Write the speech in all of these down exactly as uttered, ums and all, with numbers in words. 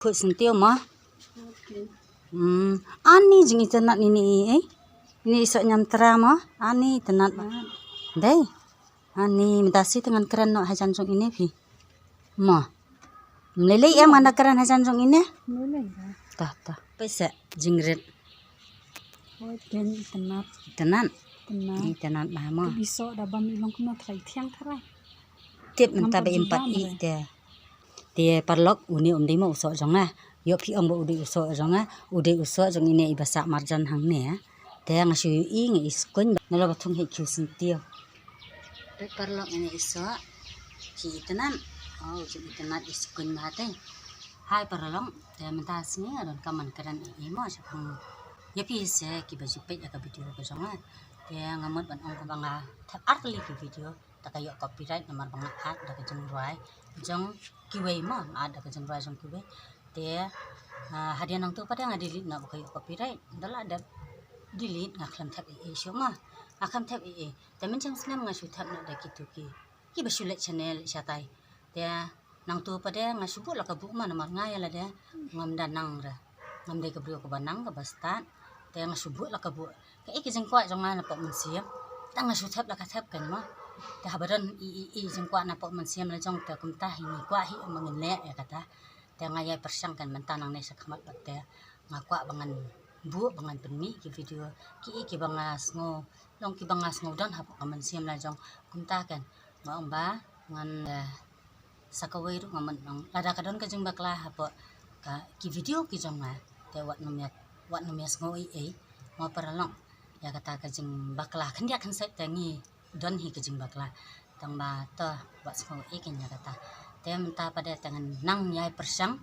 Khuid syntiew mo. Hmm. Ani jingitynnad ine i, eh? Ine i soh ñiamtra mo. Ani itynnad ba. Dei. Ani mynta shi te ngan kren noh hajan jong ine phi. Mo. Mlei lei em ngan da kren hajan jong ine. Mlei lei. Tah, tah. Peit seh jingrit. Oi, ken itynnad. Itynnad. Itynnad. Itynnad ba mo. Ki soh da bam i long kumno trai thiang trai. Tip mynta ba im pat i te. Te paralok une um dei mo u soh jong nga. Ïoh phi ong ba u dei u soh jong nga, u dei u soh jong ine iba sah marjan hangne. Te nga shu ïohi nga i skuñ ba nalor ba thung hi kiew syntiew. Te paralok ine i soh. Ki itynnad. Oh, ki itynnad i skuñ ba te. Hai paralok, te mynta sngi nga donkam ban kren i mo shaphang ïa phi se kiba ju peit ïa ka video ka jong nga. Te nga mut ban ong ba nga thep ar tylli ki video. Da ka ïoh copyright namar ba nga add da ka jingrwai jong kiwei mo, nga add da ka jingrwai jong kiwei. Te, ah, hadien nangtu pat nga delete noh ba ka ïoh copyright. Da la dep delete nga khlem thep ei ei shuh mo. Nga khlem thep ei ei. Te mynshem snem nga shu thep noh da kitu ki, kiba shu leit shane leit shatai. Te nangtu pat nga shu buh la ka buh mo namar nga ïa lade ngam da nang re. Ngam dei ka briew kaba nang kaba stad. Te nga shu buh la ka buh. Kaei ka jingkwah jong nga napoh mynsiem. Te nga shu thep la ka thep kan mo. Te haba don i, i, i jingkwah napoh mynsiem la jong te kumta hi ngi kwah hi ma ngin leh ïa kata. Te nga ïai pyrshang kan mynta nangne sha khmat pat te nga kwah ba ngan buh ba ngan pynmih ki video kiei kiba nga sngew long kiba nga sngew don hapoh ka mynsiem la jong. Kumta kan nga ong ba ngan, eh, sa kawei ruh nga mut nong lada ka don ka jingbakla hapoh ka ki video ki jong nga. Te wat nym ïa, wat nym ïa sngew ei ei mo paralok. Ïa kata ka jingbakla khyndiat khynset te ngi don hi ka jingbakla. Tang ba to wat sngew ei ei ïa kata. Te mynta pat te ngan nang ïai pyrshang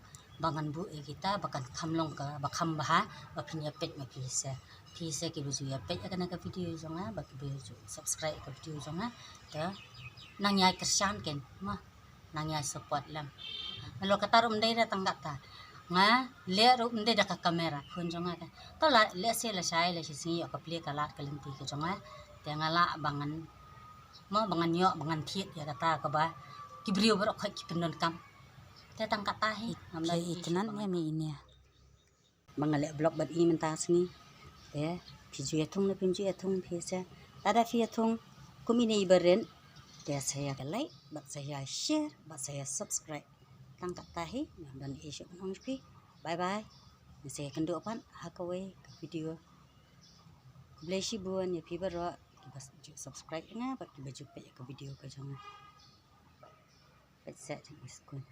ba ngan buh ïa kita ba kan kham long kaba kham bha ba phin ïa peit ma phi se. Phi se kiba ju ïa peit ïa kane ka video jong nga ba kiba ju subscribe ka video jong nga. Te nang ïai kyrshan ken mo. Nang ïai support lem. Nalor kata ruh ym dei da tang kata. Nga leh ruh ym dei da ka camera phone jong nga ka. To la leh se la shai la shi sngi ïoh ka plie ka lad ka lynti ka jong nga. Te nga lah ba ngan mo ba ngan ïoh ba ngan thied ïa kata kaba ki briew baroh khoit ki pyndonkam. Te tang kata hi ngam da itynnad ïa me ine. Ba nga leh vlog bad i mynta sngi. Te phi ju ïathung ne phim ju ïathung phi se. Lada phi ïathung kum ine iba rit. Te sa ïa ka like bad sa ïa share bad sa ïa subscribe. Tang kata hi ngam don ei shuh ban ong sha phi. Bye bye. Ngin sa ïakynduh pat ha kawei ka video. Khublei shibun ïa phi baroh kiba ju subscribe ïa nga bad kiba ju peit ïa ka video ka jong nga. Peit seh jingïaskun.